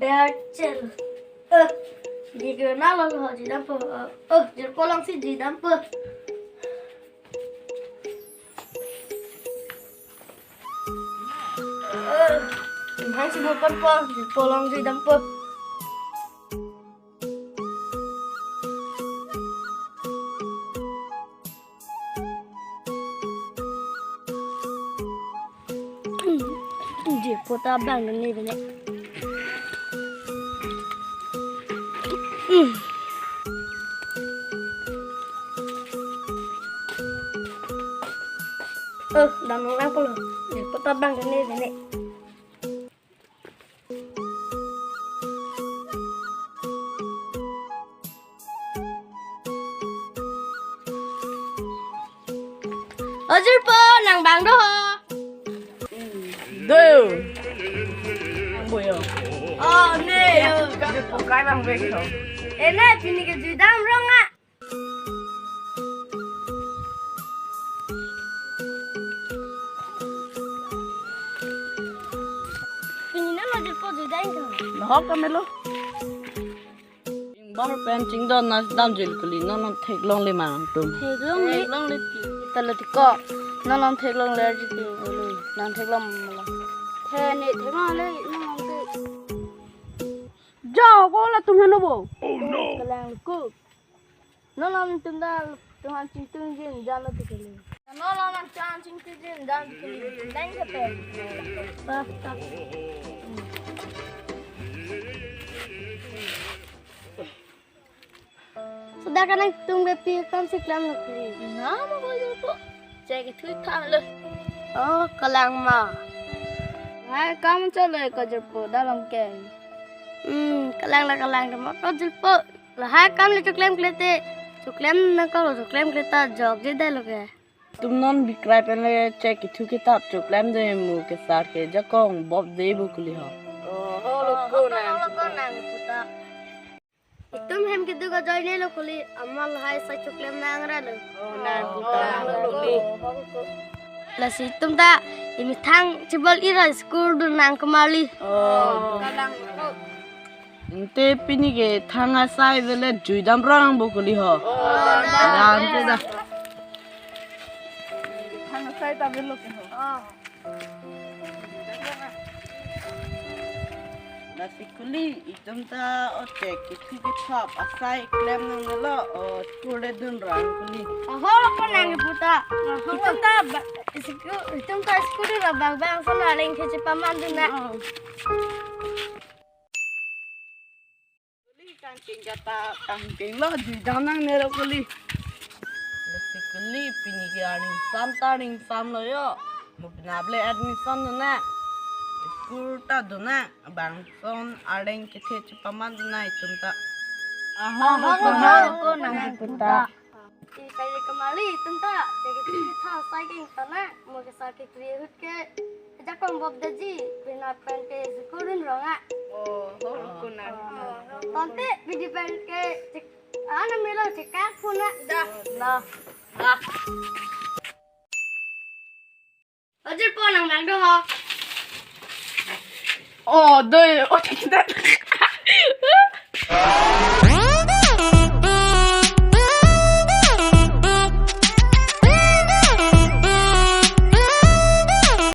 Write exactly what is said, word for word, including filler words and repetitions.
Berchel. Eh, di ke na lo lo jui dampo. Eh, eh, jirpo alongsi jui dampo. Eh, hang si mo ponpo, jirpo along jui dampo. Jirpo ta bang ne bene. Oh, dam nang pulo. Jirpo ta bang ne bene. O jirpo, nang bang do ho? Do. Nang boyo. Oh, ne. Jirpo kai bang bek ho. Eh, ne, pini ke jui dam rong a. Pini na lo jirpo jui dam ko. Lahok ka melo. Ingbong pen chingdon na dam jui kuli, non non theklongle ma atum. Theklongle. Theklongle ti. Ta lo ti ko. Non non theklongle ji ti. Ulu. Non theklong ma lo. The ne theklongle, non non te. Ja, ko latum heno bo. Oh no. Kalang ko. Non non tum ta, tum an chingtung jin jan lo ti kuli. Non non tum an chingtung jin jan ti kuli. Dang ke pe. Basta. Sudah kanang tung bepi kam si klam lo kuli. Na ma ko jirpo. Chek kethu tham lo. Oh, kalang ma. Hai kam chalo ko jirpo dalong ke. Hmm, kalang la kalang ma ko jirpo. Lahai kam le choklemkle te. Choklem nang ko choklemkle ta jok je dai lo ke. Tum non bikrai pen le chek kethu ketap choklem de mu kesar ke jakong bop de bo kuli ho. Oh, ho lo ko nang. Ho lo ko nang puta. Itum hem keduk ajoine lo kuli, amat lahai sai choklem nang ra lo. Oh, nang puta. Oh, lo kuli. Lasi itum ta, imethang chibol ira school dun nang kemali. Oh, kalang ko. Ante pini ke thang asai vele jui dam rong bo kuli ho. Oh, dam te da. Thang asai ta velo ke ho. Oh. Lasi kuli itum ta o chek kethu kethap asai klem nang lo, o school de dun rong kuli. Aho ko nang puta. Itum ta ba, school, itum ta school ra bang bang sana leng ke chepaman dun na. Oh. Kuli kangking kata kangking lo jui dam nangne lo kuli. Lasi kuli pini ke arni sam ta ning sam lo yo. Mo penap le admission dun na. School ta dun na. Bangson arleng kethe chepaman dun na itum ta. Aho, aho, aho, aho, ko nang puta. Ti kali kemali itum ta, jadi kita sai ke sana, mo kesar ke kri ahut ke, jakong bop daji, pina pen ke school dun rong a. Oh, ho lo ko nang. Tangte, pidi pen ke, cek, ana melo cekak puna. Dah. Nah. Nah. O jirpo nang bang do ho. Oh, doi, oh, kita.